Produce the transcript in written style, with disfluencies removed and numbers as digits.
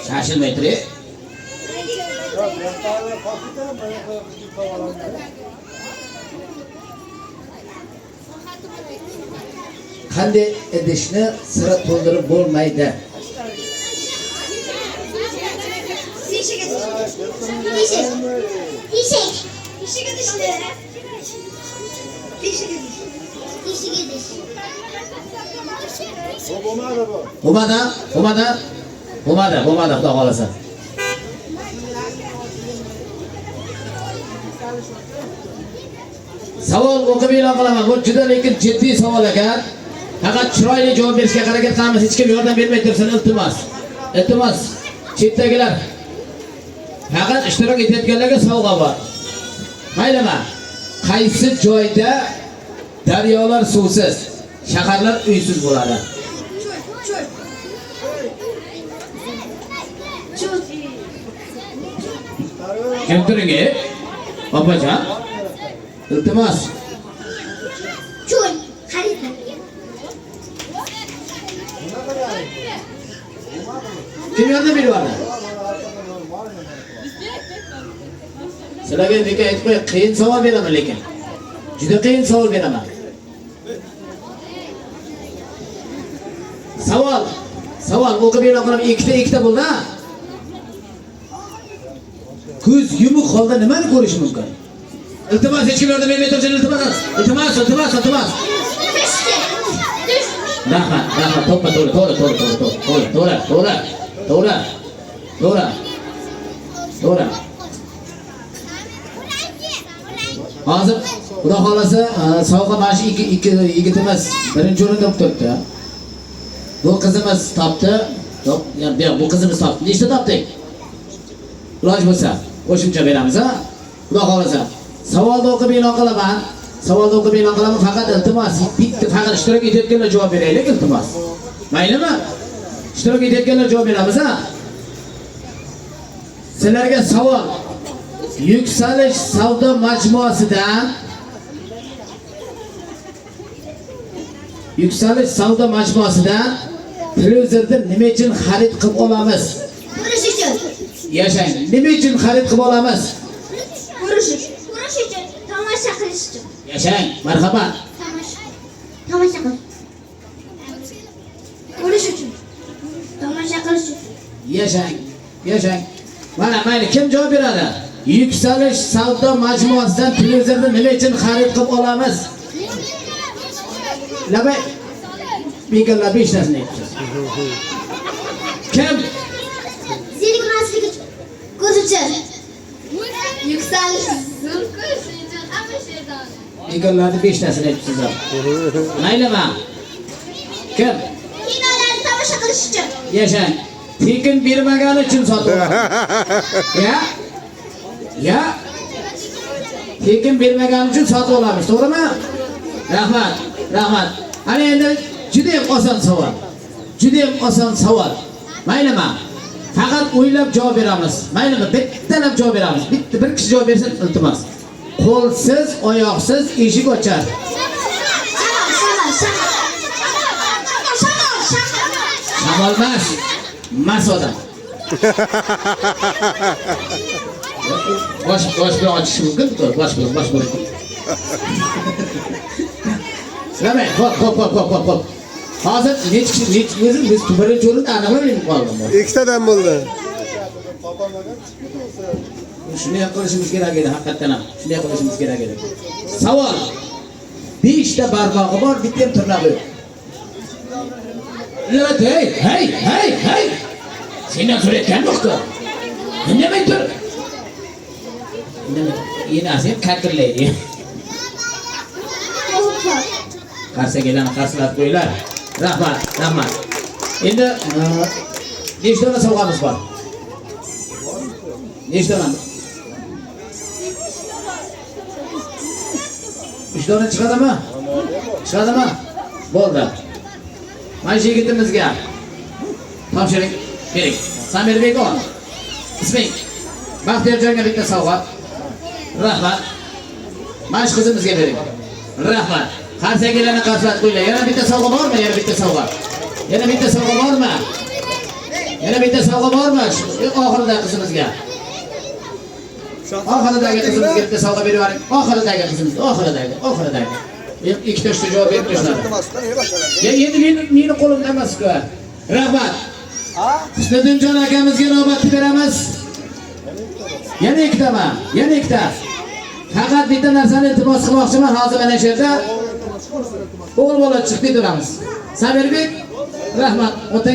Shoshilmay turing. Qanday idishni sira to'ldirib bo'lmaydi? Teshik. Teshik. Teshik. Teshik idishni. Teshik idish. Teshik idish. Bo'lmadi, bo'lmadi. Bo'lmadi, bo'lmadi, Xudo xolasa. Savol o'qib e'lon qilaman. Bu juda lekin jiddiy savol ekan. Faqat chiroyli javob berishga harakat qilamiz. Hech kim yordam bermay tursin, iltimos. Iltimos. Chetdagilar. Faqat ishtirok etayotganlarga sovg'a bor. Maylimi? Qaysi joyda daryolar suvsiz, shaharlar uysiz bo'ladi? Cho'l. Cho'l. Cho'l. Kim turing, ey? Opajon. Iltimos. Cho'l. Xarita. Kim yordam beryapti? Sizlarga nega aytib qo'y, qiyin savol beraman lekin. Juda qiyin savol beraman. Savol. Savol o'qib e'lon qilaman. Ikkita ikkita bo'ldi, ha? Ko'z yumuq holda nimani ko'rish mumkin? Iltimos, hech kim yordam bermay tursin, iltimos. Iltimos, iltimos, iltimos. Tushdi. Tush. Rahmat, rahmat, to'ppa to'g'ri, to'g'ri, to'g'ri, to'g'ri, to'g'ri, to'g'ri, to'g'ri, to'g'ri, to'g'ri, to'g'ri. Hozir Xudo xolasa, sovg'a mana shu ikki yigitimiz birinchi o'rinda turibdi. Bu qizimiz topdi. Yo'q, yo'q, bu qizimiz topdi. Nechta topdik? Iloji bo'lsa, qo'shimcha beramiz, ha? Xudo xolasa. Savolni o'qib e'lon qilaman. Savolni o'qib e'lon qilaman, faqat iltimos, bitta faqat ishtirok etayotganlar javob beraylik, iltimos. Maylimi? Ishtirok etayotganlar javob beramiz, ha? Sizlarga savol. Yuksalish savdo majmuasidan Yuksalish savdo majmuasidan televizorni nima uchun xarid qilib olamiz? Ko'rish uchun. Yashang. Nima uchun xarid qilib olamiz? Ko'rish uchun. Ko'rish uchun. Tomosha qilish uchun. Yashang. Marhamat. Tomosha. Tomosha qilish. Ko'rish uchun. Tomosha qilish uchun. Yashang. Yashang. Mana mayli, kim javob beradi? Yuksalish savdo majmuasidan televizorni nima uchun xarid qilib olamiz? Labay. Bekorlar beshtasini aytdi. Kim? Zerikmaslik uchun. Ko'z uchun. Yuksalish zo'r-ku, shuning uchun hamma shu yerda oladi. Bekorlarni beshtasini aytibsizlar. Maylimi? Kim? Kinolarni tomosha qilish uchun. Yashang. Tekin bermagani uchun sotib olamiz. Ya? Ya? Tekin bermagani uchun sotib olamiz, to'g'rimi? Rahmat, rahmat. Ana endi juda ham oson savol. Juda ham oson savol. Maylimi? Faqat o'ylab javob beramiz. Maylimi? Bittalab javob beramiz. Bitta bir kishi javob bersin, iltimos. Qo'lsiz, oyoqsiz eshik ochar. Shamol, shamol, shamol. Shamol, shamol. Shamol emas, mas odam. Bosh bilan ochish mumkin, bosh bilan, bosh bilan. Demak, hop, hop, hop, hop, hop, hop. Hozir necha kishi, necha o'zim biz birinchi o'rinda aniqlab qoldim. Ikkitadan bo'ldi. Shunday qilishimiz kerak edi, haqiqatan ham. Shunday qilishimiz kerak edi. Savol. 5 ta barmog'i bor, bitta ham tirnog'i yo'q. Hey, hey, hey, hey. Sendan so'rayotgan yo'q-ku. Indamay tur. Indamay. Enasi ham kakirlaydi. Qarsaklarni qarsilab qo'yinglar. Rahmat, rahmat. Endi nechta dona sovg'amiz bor? Nechta dona? 3 dona chiqadimi? Chiqadimi? Bo'ldi. Mana shu yigitimizga topshiring bering. Samirbek ol. Isming? Baxtiyorjonga bitta sovg'a. Rahmat. Mana shu qizimizga bering. Rahmat. Qarsaklarni qarsilab qo'yinglar. Yana bitta sovg'a bormi? Yana bitta sovg'a. Yana bitta sovg'a bormi? Yana Yana bitta sovg'a bormi? Oxirida qizimizga. Oxiridagi qizimizga bitta sovg'a berib yuboring. Oxiridagi qizimizga, oxiridagi, oxiridagi. Ikkita uchta javob berib tashladi. Ya endi meni qo'limda emas-ku. Rahmat. Husniddinjon akamizga navbatni beramiz. Yana ikkitami? Yana ikkita. Faqat bitta narsani iltimos qilmoqchiman hozir mana shu yerda. O'g'il bola chiqdi turamiz. Samirbek, rahmat. Otang